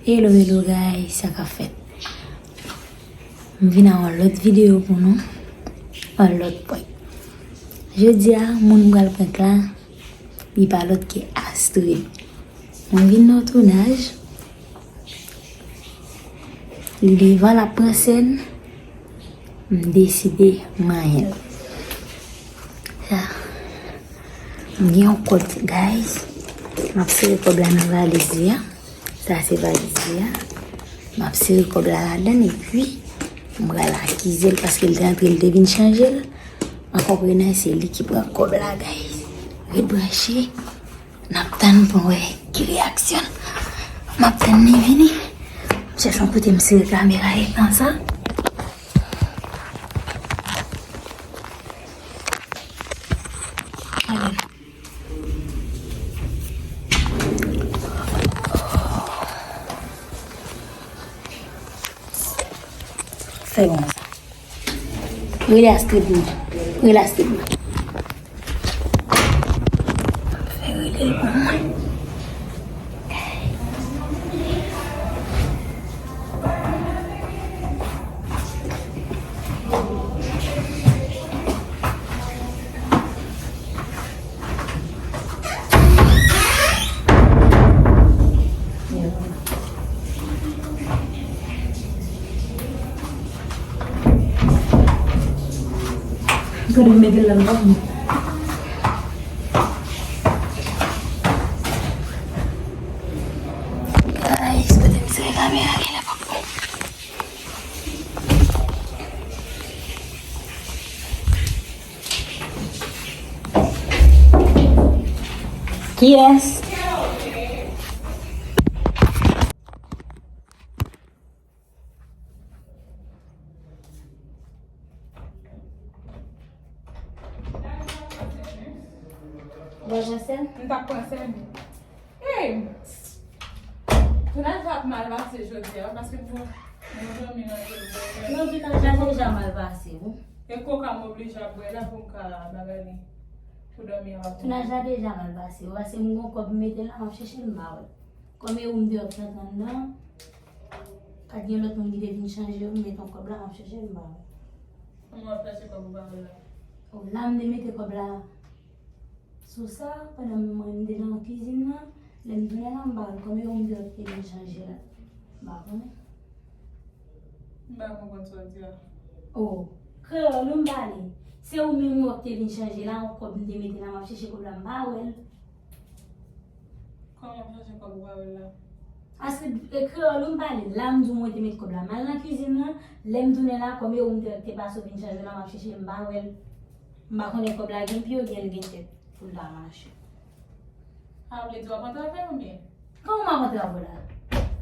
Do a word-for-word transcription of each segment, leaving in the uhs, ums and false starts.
Hello, hello guys, sa k ap fèt? M vin ak yon lòt videyo pou nou, yon lòt prank. Jodi a, moun m pral prank la, li pa lòt ke Astrid. Mwen vin nan tounaj, li devan l ap pran sèn, m deside manyen l. Sa, m gen yon kòb, guys. M ap sere kòb la nan valiz li a. Sa se valiz li a. M ap sere kòb la ladan l epi m pral akize l paske l te antre, l te vin chanje l. An konprenan, se li ki pran kòb la, guys. Ret branche. N ap tann pou n wè ki reyaksyon l. M ap tann li vini. M chèche yon kote m sere kamera e konsa. Ale. Fè bon sa. Rele Astrid mwen. Rele Astrid mwen. Fè rele l pou mwen. Gade, m mete l la, m pa konn. Ay, kote m sere kamera, gen la pa bon. Kiyès? Ou pa pran sèn? M t ap pran sèn. Hey! Tounaj la ap mal pase jodi a, paske bon, bon, bon, bon, bon. Non, tounaj la deja mal pase, wi. E koka m oblije ap bwè la pou m ka bagay li, pou dòmi a. Tounaj la deja mal pase, wi, paske m gon kòb m mete la, m ap chèche l, m pa wè l. Kòm e ou m te ap tann nan, pa t gen lòt moun ki te vin chanje, m met yon kòb la, m ap chèche l, m pa wè l. Kòman w ap chèche kòb ou pa wè l la? O, la m te mete kòb la. Sou sa, pandan mwen m te nan kizin nan, lè m tounen la, m pa wè l. Kòm e ou m te ap te vin chanje la. M pa konnen. M pa konprann sa w di a. O, kreyòl wi m pale. Se ou menm ou ap te vin chanje la, yon kòb m te mete la, m ap chèche kòb la, m pa wè l. Kòman w ap chèche kòb ou pa wè l la? Paske, e, kreyòl wi m pale. La m di w mwen te met kòb la. M al nan kizin nan, lè m tounen la, kòm e ou m te, te pase w vin chanje la, m ap chèche, m pa wè l. M pa konnen kòb la gen pye oubyen l gen tèt pou l ta mache. A, vle di w ap antre avè l oubyen? Kòman m ap antre avè w la?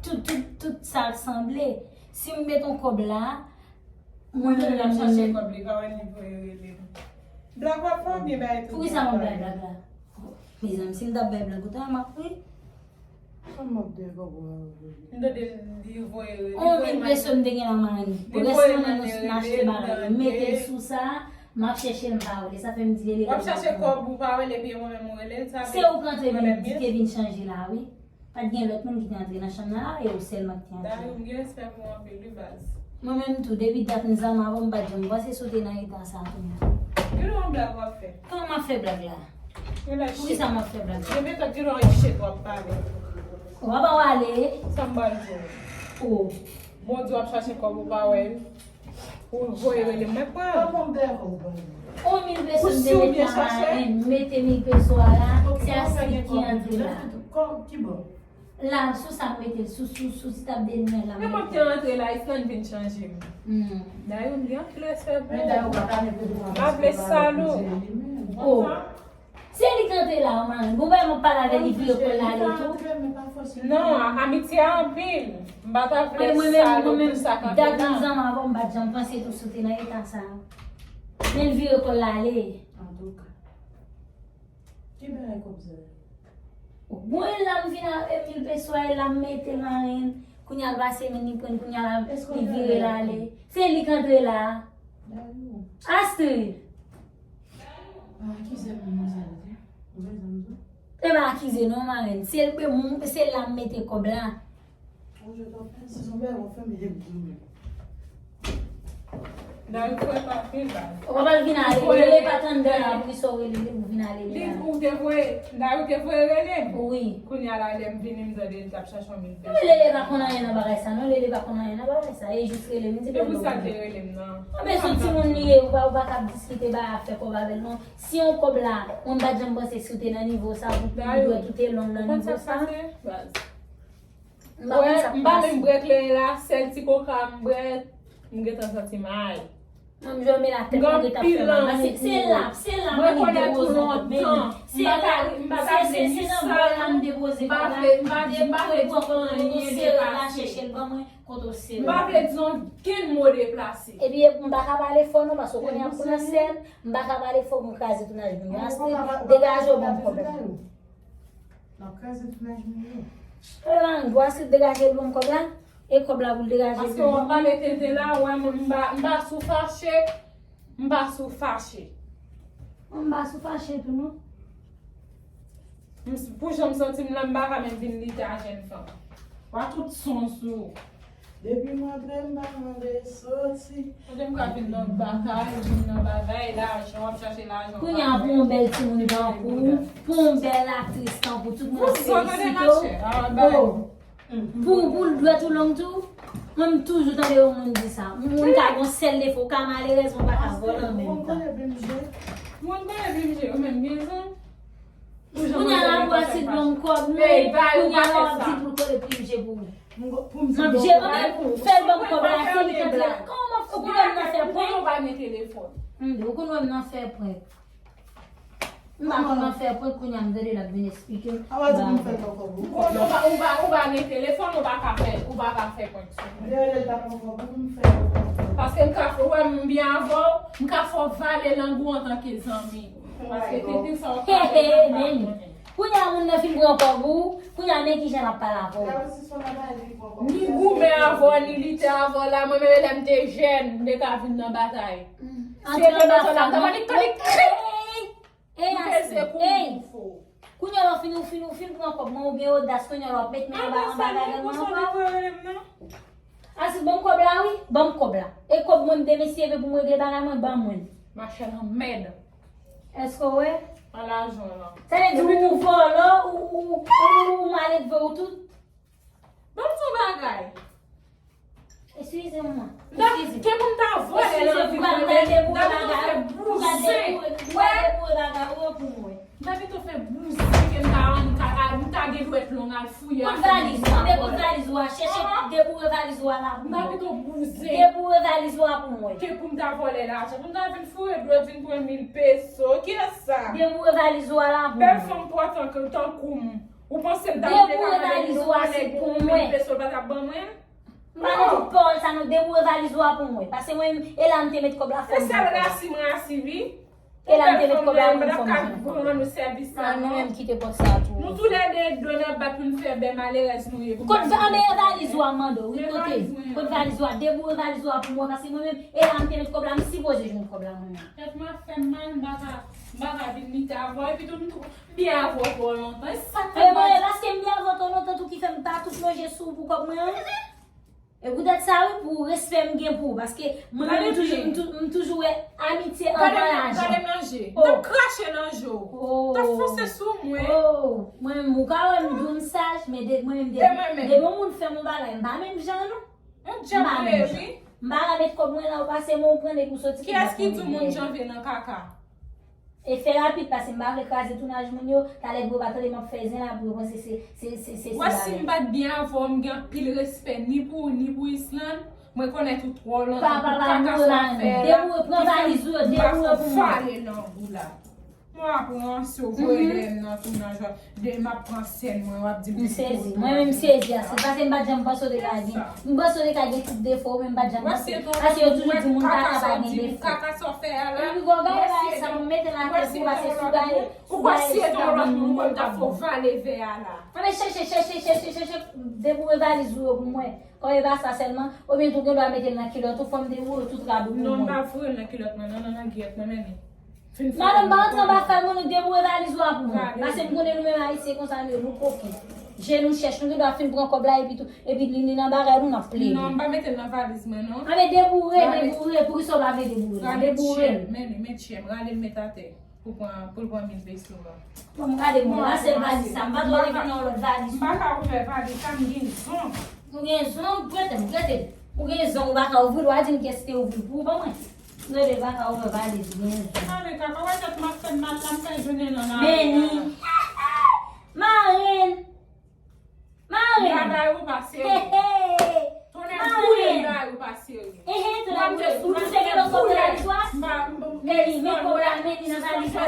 Tout, tout, tout sa ap sanble. Si m met yon kòb la, mwen menm, mwen menm. L ap chache kòb li, pa wè l, li voye rele m. Blag w ap fè oubyen bagay tou? Poukisa m ap bay blag la? Mezanmi, si m t ap bay blag, ou ta wè m ap ri. Sa m ap di kòb ou a? M tande li voye rele. On mil peso m te gen la, marenn. Rès mwen, nou achte bagay, m mete l sou sa, m ap chèche l, m pa wè l. Sa fè m di rele. W ap chache kòb ou pa wè l, epi mwen menm ou rele l, sa vle di. Se ou k antre vin, ki te vin chanje la, wi. Pa t gen lòt moun ki te antre nan chanm nan la, e ou sèlman ki te antre. Dayou, m gen respè pou ou anpil, wi, baz. Mwen menm tou, depi dat m zanmi avè w, m pa t janm panse si w te nan eta sa a kounye a. Gen yon blag w ap fè. Kòman m ap fè blag la? Poukisa m ap fè blag la? Gen yon shit w ap pale. W ap ale. Sa m pral di w. O. Bondye w ap chache kòb ou pa wè l. Ou voye rele m, mwen pran. Papa m dèyè kòb ou pa wè l. On mil peso m te met la, marenn, mete mil peso a la, se Astrid ki antre la. Ki bò? La, sou sa m mete l, sou, sou, sou ti tab de limyè la. Men mwen te antre la, Islande vin chanje m. Hmm. Dayou, m gen anpil respè pou ou. M pa vle sal ou. O. Se li k antre la, man. Bon, bagay mwen pale avè li, vire kò l ale tou. Non, a-, amitye a anpil. M pa ta vle sal ou pou sa k antre la. Dat nou zanmi avè w, m pa t janm panse tou si w te nan eta sa. Men l vire kò l ale. Antouka. Ki bagay kòb sa? Bon, e la m vin a, e mil peso a, e la m mete marenn. Kounye a l pase men li pran, kounye a la, li vire l ale. Se li k antre la. Astrid. Pa akize m nan sa, ok? Ou bezwen m di? E pa akize non, marenn. Se l, se la m mete kòb la. Mwen jwe tanpri, si son bèl, ou fè m jwe m tou. Nan yon fwè pa fil la. Ou pa pral vin ale, lele pa t anndan la, poukisa w rele li pou vin ale li la? Ou te voye, nan ou te voye rele m? Wi. Kounye a la, lè m vini, m tande l t ap chache yon mil pesos. Men lele pa konn anyen nan bagay sa, non, lele pa konn anyen nan bagay sa, e jis rele m, di. E pou sa l te rele m, non. Anben, se yon timoun li ye, ou pa, ou pa kab diskite ba afè kòb avè l, non. Si yon kòb la, mwen m pa t janm panse si w te nan nivo sa, pou ou dwèt ou te long nan nivo sa. M pa konn sa k pase. M pa menm bwè kleren la, sèl ti koka m bwè, m gentan santi m ay. Mwen m jwe men la tèt mwen gentan fè mal. Se la, se la mwen depoze kòb men. Se la, se se se nan bwè la m depoze kòb la. Depi w pran kòb mwen, kote w sere la, chèche l ban mwen, kote w sere. M pa vle di yon kenn mo deplase. Epi m pa ka pale fò non, paske w konnen y ap pran sèn, m pa ka pale fò pou m kraze tounaj moun yo. Astrid, degaje w ban m kòb la. N ap kraze tounaj moun yo. Elan, dwa si degaje l ban m kòb la. E kòb la pou l degaje l. Paske w ap pale tenten la, ou wè mwen m pa, m pa sou fache. M pa sou fache. Mwen m pa sou fache tou non. M s- Pou jan m santi m la, m pa ka menm vin lite a jèn fanm. W a tout son sou ou. Depi m antre, m pa mande soti. Kote m ka vin nan batay, vin nan bagay, lajan, w ap chache lajan. Kounye a pou yon bèl timoun tankou w, pou yon bèl aktris tankou w, tout moun ap felisite w. Oh! Pou, pou dwèt ou long tou, mwen m toujou tande yon moun di sa. Moun ka gon sèl defo, ou ka malerèz, men w pa ka vòlè an menm tan. Moun konnen blimje. Moun konnen blimje, ou menm gen zan. Kounye a la pou Astrid ban m kòb mwen, kounye a la w ap di pou l kole plim je pou ou. M ap jere, anben fè l ban m kòb la, si li tande la. Kòman m ap fè pou kòb mwen nan fè prank? Ou pa gen telefòn. M di w konn wè m nan fè prank. M pa konn nan fè prank, kounye a m tande l ap vin eksplike m. Ou pa gen telefòn, ou pa ka fè, ou pa ka fè prank sou mwen. Paske m ka fè, ou wè m byen avè w, m ka fè w vale lang ou antanke zanmi. Paske tenten sa w ka fè m pa konnen. Kounye a moun nan fin pran kòb ou, kounye a men kijan l ap pale avè w. Ni goumen avè w, ni lite avè w la, mwen menm lè m te jèn, m te ka vin nan batay. Si yo te bezwen la, m ta pale, pale, krik! M peze kou m pou fou. Kounye a w fin, w fin, w fin pran kòb mwen, ou gen odas, kounye a w ap met men anba, anba gagann mwen ankò. Astrid, ban m kòb la wi, ban m kòb la. E kòb mwen m te mesye vle pou m regle bagay mwen, ban mwen l. Machè lanmèd. Èske w wè? An lajan lan. Sa vle di ou vòlò, ou, ou, ou, ou maledve, ou tout. Ban m di w yon bagay. Eskize mwen. Eskize. Ke pou m ta vòlè nan vi mwen, m ta pito fè bouzen. Wè. M ta pito fè bouzen ke m ta, m ta, m ta gen dwèt long al fouye. Kot valiz ou? Anben kot valiz ou a? Chèche deboure valiz ou a la pou mwen. M ta pito bouzen. Deboure valiz ou a pou mwen. Ke pou m ta vòlè lajan. Pou m ta vin foure dwèt vin pran mil peso. Kiyès sa? Deboure valiz ou a la pou mwen. Bèl fanm pòtan tankou m. Ou panse m ta vle ka gade yon nèg pou mil peso l pa t ap ban mwen? M pa nan tout pawòl sa non, deboure valiz ou a pou mwen. Paske mwen menm, e la m te met kòb la fò m pran kòb la. E la m te met kòb la pou m fò m jwenn kòb la. An nou menm kite pòt sa tou. Nou toulède dwe n ap bat pou n fè bè malerèz nou ye. Kot va- anben valiz ou a m mande w wi, kote? Kot valiz ou a? Deboure valiz ou a pou mwen, paske mwen menm, e la m te met kòb la, m sipoze jwenn kòb la mwen menm. Tèt mwen ap fè m mal, m pa ka, m pa ka vin lite avè w, epi tou m tou- Byen avè w twò lontan. E sa k fè m pa di. Paske m byen avè w twò lontan tou ki fè m pa tout lonje sou ou pou kòb mwen an. E poutèt sa wi, pou respè m gen pou ou, paske mwen menm m toujou, m tou- m toujou wè amitye anvan lajan. Gade m nan je. M t ap krache nan je w. M t ap fonse sou mwen. Oh, mwen menm, ou ka wè m di w m saj, men de- mwen menm, depi yon moun fè m yon bagay, m pa menm jan non. M pa menm jan. M pa ka met kòb mwen la, ou pase men w pran depi w soti. Kiyès ki di w moun janvye nan kaka? E fè rapid, paske m pa vle kraze tounaj moun yo. Talè pou yo pa tande m ap fè zen la, pou yo panse se, se, se, se, se bagay. Wè si m pa t byen avè w, m gen anpil respè ni pou ou, ni pou Islande. Mwen konnen ou twò lontan pou kaka sa w ap fè la. Deboure, pran valiz ou yo, deboure pou mwen. M pa fè w vale nan gou la. Mwen ap ranse w, voye dèyè m nan tounaj w ap. De m ap pran sèn mwen, w ap di m. M sezi. Mwen menm m sezi, Astrid. Paske m pa t janm panse w te ka gen. M panse w te ka gen tout defo w, men m pa t janm panse. Paske yo toujou di moun kaka pa gen defo. Kaka sa w fè a la. Epi gwo gade bagay sa, m mete nan tèt ou, paske si w gade, si w gade, si w gade moun mwen, m t ap fè w vale vè a la. Anben chèche, chèche, chèche, chèche, deboure valiz ou yo pou mwen. Kòm e pa sa sèlman, oubyen tou gen dwa mete l nan kilòt ou, fò m deboure tout rad ou pou mwen. Non, m pa foure l nan kilòt mwen, non, non, non, gyèt, mwen menm. Madanm, pa antre anba fal mwen, nou deboure valiz ou a pou mwen. Paske m konnen nou menm Ayisyen konsa nou ye, nou koken. Je nou chèch, nou gen dwa fin pran kòb la epi tou, epi li, li nan bagay nou, n ap plede. Non, m pa mete l nan valiz mwen, non. Anben deboure, deboure, poukisa w pa vle deboure la? Rale deboure. Tchè m, men li, men tchè m, rale l met atè. Pou pran, pou l pran mil peso a. Bon, m gade, bon, la se valiz sa, m pa twò leve nan lòt valiz. M pa ka ouvè valiz sa, m gen zong. Ou gen zong, prete m, prete m. Ou gen zong, ou pa ka ouvri l, w a di m kiyès ki te ouvri l pou ou, ban mwen. M rele, pa ka ouvè valiz, ou gen zong. Tande, kaka, wè tèt m ap fè m mal la, m fè jounen nan lari a. Meni. Marenn. Marenn. M pa bay ou pa serye. Tonnè boule m bay ou pa serye. Ehe, tonnè boule. Ou te gen lòt kòb nan valiz ou a? Meni, men kòb la, men li nan valiz la.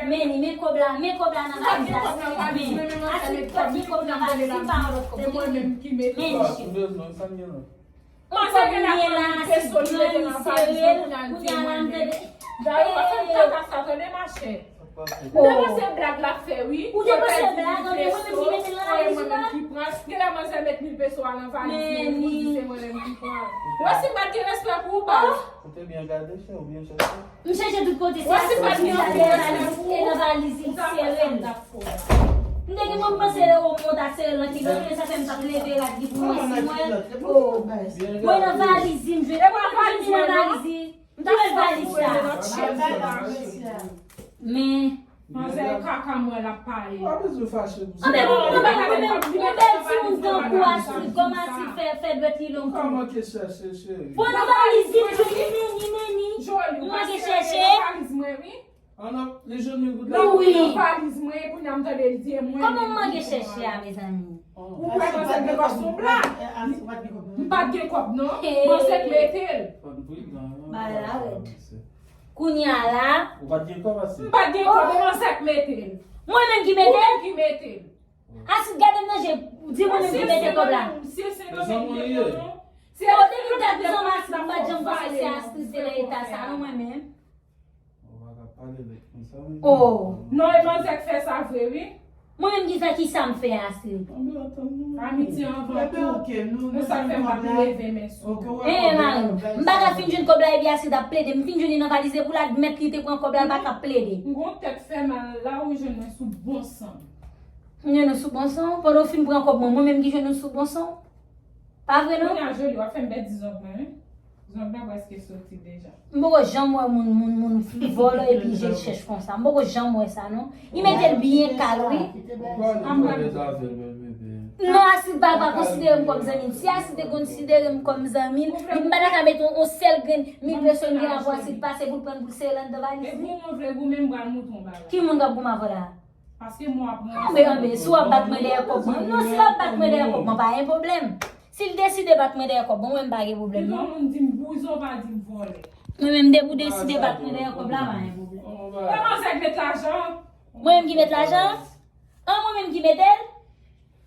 Meni, men kòb la, men kòb la nan valiz la. Meni, atik pa gen kòb nan valiz, li pa yon lòt kòb. Meni, cheri. Manzè gen la pran mil peso li mete nan valiz mwen pou n al di mwen menm. Dayè w pa fè m kaka sa tande machè. M te panse blag l ap fè wi. Ou te panse blag, anben mwen menm ki mete l nan valiz ou a. Mwen menm ki pran l. Genlè manzè met mil peso a nan valiz mwen pou di se mwen menm ki pran l. Wè si m pa t gen respè pou ou baz. Ou te byen gade chè, ou byen chèche. M chèche tout kote, se aspè ki sa te nan valiz, e nan valiz li sere l. M te gen mwen panse le o mwen ta sere l nan ki kote, sa fè m t ap leve la ki pou ranse mwen. Mwen nan valiz li, m jwenn, m jwenn nan valiz li. M ta fè valiz sa. Men manzè kaka mwen l ap pale. Ou pa bezwen fache pou sa. Anben mwen pa ka mwen menm, yon bèl timoun tankou Astrid, kòman Astrid fè, fè dwèt li long tou? Ou pa manke chèche cheri. Bon, nan valiz li, m jwenn li, meni, meni. M manke chèche. Valiz mwen wi. An ap, li jwenn mil goud la. Wi. Nan valiz mwen, kounye a m tande l di e mwen menm ki pran. Kòman m manke chèche a, mezanmi? Ou kwè manzè gen kòb sou blag? M pa t gen kòb non. Manzè k mete l. Bagay la rèd. Kounye a la. Ou pa t gen kòb ase? M pa t gen kòb, e manzè k mete l. Mwen menm ki mete l? Ou menm ki mete l. Astrid, gade m nan je, di mwen menm ki mete kòb la. Si se nan men m li ye non. Kote nou tèt bizon Astrid, m pa t janm panse se Astrid te nan eta sa non mwen menm. Ou pa ka pale lèt konsa wi. Oh. Non, e manzè k fè sa vre wi. Mwen menm ki fè kisa m fè Astrid? Anben antann nou. Amitye anvan tou. E sa k fè m pa t leve men sou ou. Eh, Marie, m pa ka fin jwenn kòb la epi Astrid ap plede. M fin jwenn li nan valiz li pou l admèt li te pran kòb la, l pa ka plede. M gon tèt fè mal la, ou jwenn mwen sou bon san. M jwenn ou sou bon san? Pandan w fin pran kòb mwen, mwen menm ki jwenn ou sou bon san? Pa vre non? Kounye a Joly, w ap fè m pèdi zong mwen wi. Zong nan prèske soti deja. M poko janm wè moun, moun, moun vòlò epi je l chèch konsa. M poko janm wè sa non. Li mete l byen kal wi. Non, Astrid pa, pa konsidere m kòm zanmi l. Si Astrid te konsidere m kòm zanmi l, li m pa ta ka mete yon, yon sèl grenn mil peso m gen la pou Astrid pase pou l pran l pou l sere l anndan valiz li. Ki moun k ap goumen avè w la? Paske mwen ap ranse. Anben, anben, si w ap bat mwen dèyè kòb mwen. Non, si w ap bat mwen dèyè kòb mwen, pa gen pwoblèm. Si l deside bat mwen dèyè kòb mwen, mwen m pa gen pwoblèm non. Pito moun di m bouzon, pa di m vòlè. Mwen menm, depi w deside bat mwen dèyè kòb la, pa gen pwoblèm. E manzè k met lajan. Mwen menm ki met lajan? An, mwen menm ki mete l?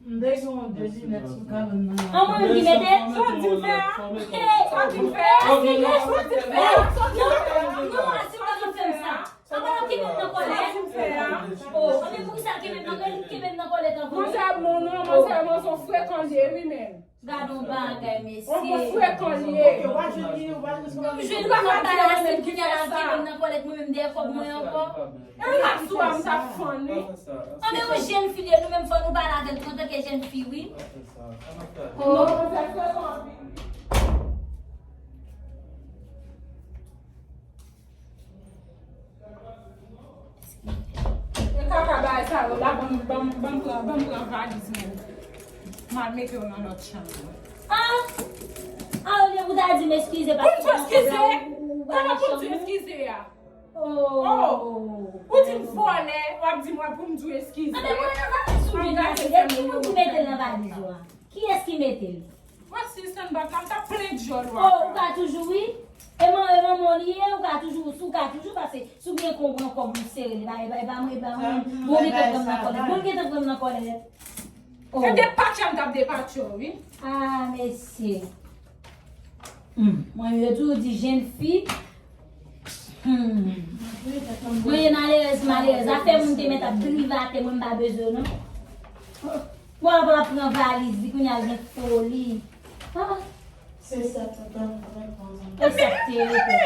M bezwen yon de linèt sou kabann nan. An, mwen menm ki mete l? Sa w di m fè a? Sa w di m fè a? Sa w di m fè a? Non, non, Astrid pa konn fè m sa. Sa pa nan kenbe m nan kòlèt. Oh, anben poukisa l kenbe m nan, kenbe m nan kòlèt ankò? Manzè bon non, manzè, manzè frekan li ye wi menm. Gade yon bagay, mesye. Yon frekan li ye. M jwenn yon bagay la, se kounye a l al kenbe m nan kòlèt, mwen menm dèyè kòb mwen ankò. E m ap sou a, m t ap fann wi. Anben yon jèn fi li ye, nou menm fò nou pale avè l tou antanke jèn fi wi. Oh. E kaka bagay sa yo la, ban m, ban m, ban m pran, ban m pran valiz mwen. M al mete yo nan lòt chanm. Ah! Ah, olye pou ta di m eskize paske ou, ou, ou pa nan chanm ou. Eskize a. Oh. Ou di m vòlè, w ap di m wè pou m di w eskize. Anben mwen nan valiz ou menm la, se ki moun ki mete l nan valiz ou a? Kiyès ki mete l? Wè si se m bat la, m t ap plen dyòl ou a. Oh, ou ka toujou wi. E man, e manman w li ye, ou ka toujou, si w ka toujou, paske si w gen kòb, pran kòb ou sere li, e pa, e pa, e pa mwen, e pa mwen. Bon, ou gentan pran m nan kòlèt. Bon, ou gentan pran m nan kòlèt. Oh. Se depatcha m t ap depatcha w wi. Ah, mesye. Hmm. Mwen, yo toujou di jèn fi. Hmm. Mwen ye malerèz, malerèz. Afè moun te mèt ap drive atè, mwen m pa bezwen w non. Bon, apre l ap pran valiz li, kounye a l gen foli. Ah. Se sa, tata, mwen pran zanmi. E sa k te rete.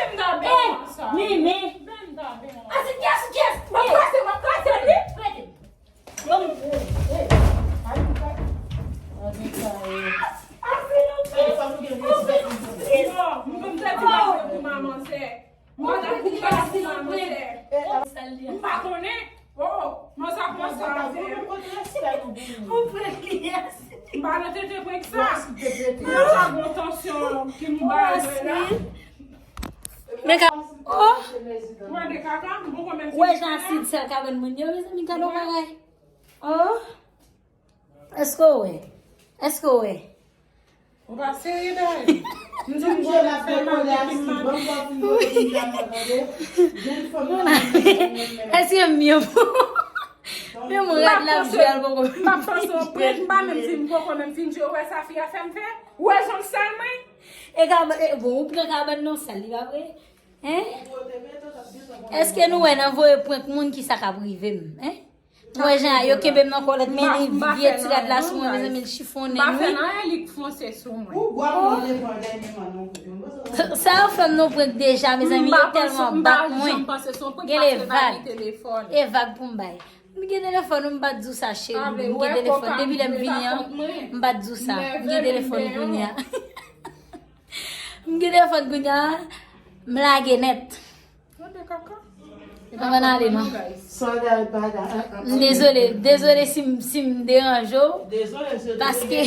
Eh, Mimi. Asi, kiyès, kiyès? M ap kraze, m ap kraze li. Prete. Hey, hey, pa di sa. An di sa, eh. Hey, fòk nou gen respè pou nou. Yo, m konn fè ti bagay pou manman, sè. M pa nan koup bagay pou manman, sè. M pa konnen. Oh, mwen sa konsa, sè. Ou pran li, yes. M pa nan tete prank sa. Mwen sa gon tansyon ki m ba yo la. Men ka, oh, Mwen de kaka, m poko menm wè fin jan asid sa ka ban moun yo, mezanmi, gade yon bagay. Oh. Èske w wè? Èske w wè? Ou pa serye, Dani. M di m jwe la fè mal epi m mal. Èske m byen pou? Men m rèd la, m jwe al poko. M ap panse yon prank, m pa menm di m poko menm fin jwe, ou wè sa fi a fè m fè? Ou wè jan m sal mwen? E kabann, e, bon, ou pran kabann nan sal, li pa vre? Hein? Èske nou wè nan voye prank moun ki sa k ap rive m? Hein? Mwen jan yo kenbe m nan kòlèt, men li vye ti rad la sou mwen, mezanmi, l chifonnen m, wi. Ou bwa mwen devan dèyè men mwen non. Sa yo fè m nan prank deja, mezanmi, yo tèlman bat mwen. Gen le vag. E vag pou m bay. M gen telefòn, m pa t di w sa, cheri. M gen telefòn. Depi lè m vini an, m pa t di w sa. M gen telefòn kounye a. M gen telefòn kounye a, m lage nèt. Ann ale non. M dezole, dezole si m, si m deranje w. Paske,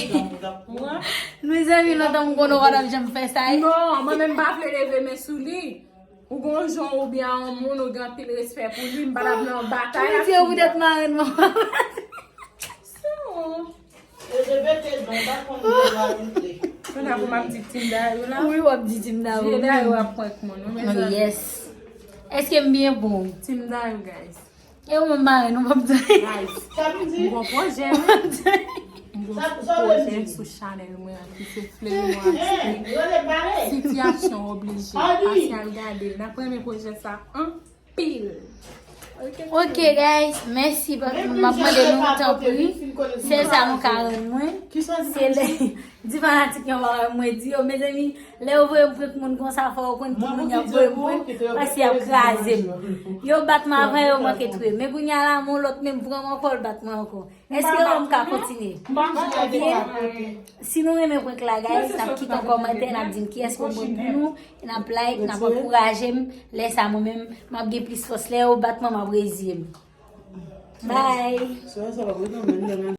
mezanmi, lontan m konnen w pa t ap janm fè sa, eh. Non, mwen menm m pa vle leve men sou li. Ou gon jan oubyen yon moun ou gen anpil respè pou li, m pa t ap nan batay ak fi a. Poutèt marenn mwen. So. E de bete non, pa konn de radoute. Kounye a pou m ap di Team Dayou la. Wi, w ap di Team Dayou. Vye Dayou ap prank moun, wi, mezanmi. Yes. Èske m byen bon? Team Dayou, guys. E ou menm marenn, ou p ap di. Guys, m gon pwojè, wi. M gon ti pwojè sou chanèl mwen an ki se Fleyo Artiste. Sitiyasyon oblije. Pase al gade l. N ap renmen pwojè sa anpil. Ok, guys, mèsi, m ap mande nou, tanpri, sèl sa nou ka rann mwen, se lè, di fanatik yo pa rann mwen, di yo, mezanmi, lè yo voye m prank moun konsa, fò yo konn ki moun y ap voye m prank, paske y ap kraze m. Yo bat mwen avan, yo manke touye m. Men kounye a la, m yon lòt, men m pran m ankò, l bat mwen ankò. Èske m ka kontinye? Ok. Si nou renmen prank la, guys, n ap kite yon kòmantè, n ap di m kiyès pou mwen pou nou, n ap like, n ap ankouraje m. Lè sa, mwen menm, m ap gen plis fòs. Lè yo bat mwen, m ap reziye m. Bye.